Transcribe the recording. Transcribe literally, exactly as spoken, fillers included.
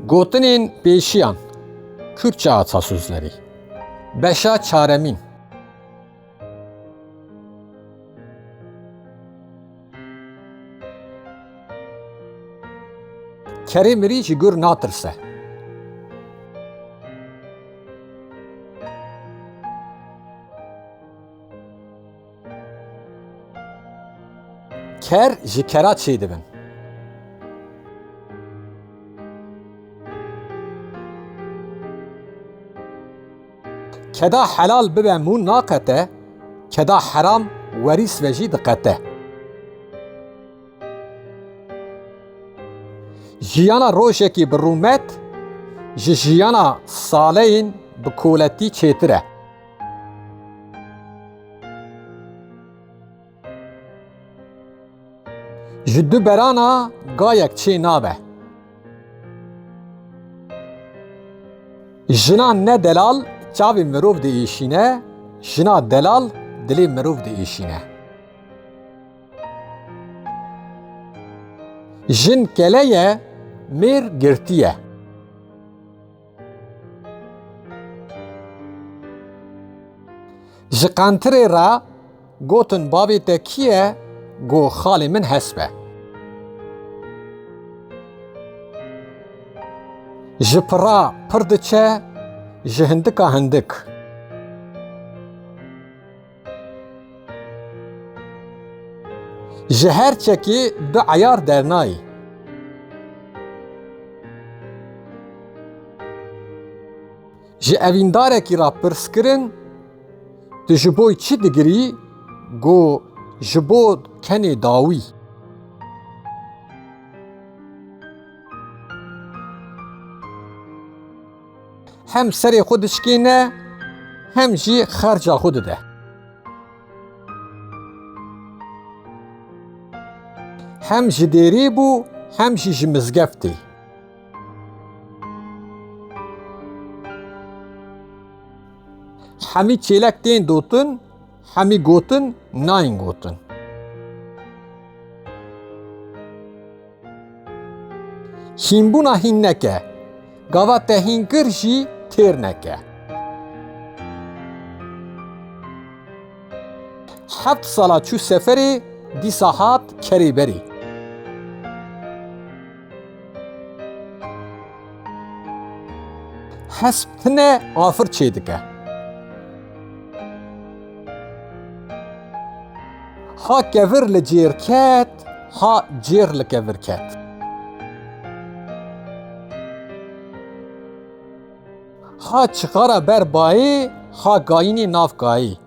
Gotinên pêşiyan, Kürtçe atasözleri. Beşa çaremîn. Kerê mirî ji gur natirse. Ker ji kera çêdibin. Keda helal bibe mû naqete, keda heram werîs ve jî diqete. Jiyana rojekî bi rûmet ji jiyana saleyên bi koletî çêtir e. Ji du berana gayek çê nabe. Jina ne delal çavê mirov diêşîne, jina delal dilê mirov diêşîne. Jin kele ye, mêr girtî ye. Ji qentirê re gotin bavê te kî ye, got xalê min hesp e. Ji pira pir diçe, ji hindika hindik. Ji her çekê du eyar dernayê. Ji evîndarekî re pirs kirin, tu ji bo çi digirî? Got, ji bo kenê dawî. Hem serê xwe dişkêne, hem jî xerca xwe dide. Hem ji dêrê bû, hem jî ji mizgeftê. Hemî çêlek tên dotin, hemî gotin nayên gotin. Hînbûna hîn neke, gava te hîn kir jî têr neke. Heft sala çû seferê, dîsa hat kerê berê. Hesp tine afir çêdike. Ha kevir li cêr ket, ha cêr li kevir ket. Ha çixara ber bayê, ha gayînê nav kayê.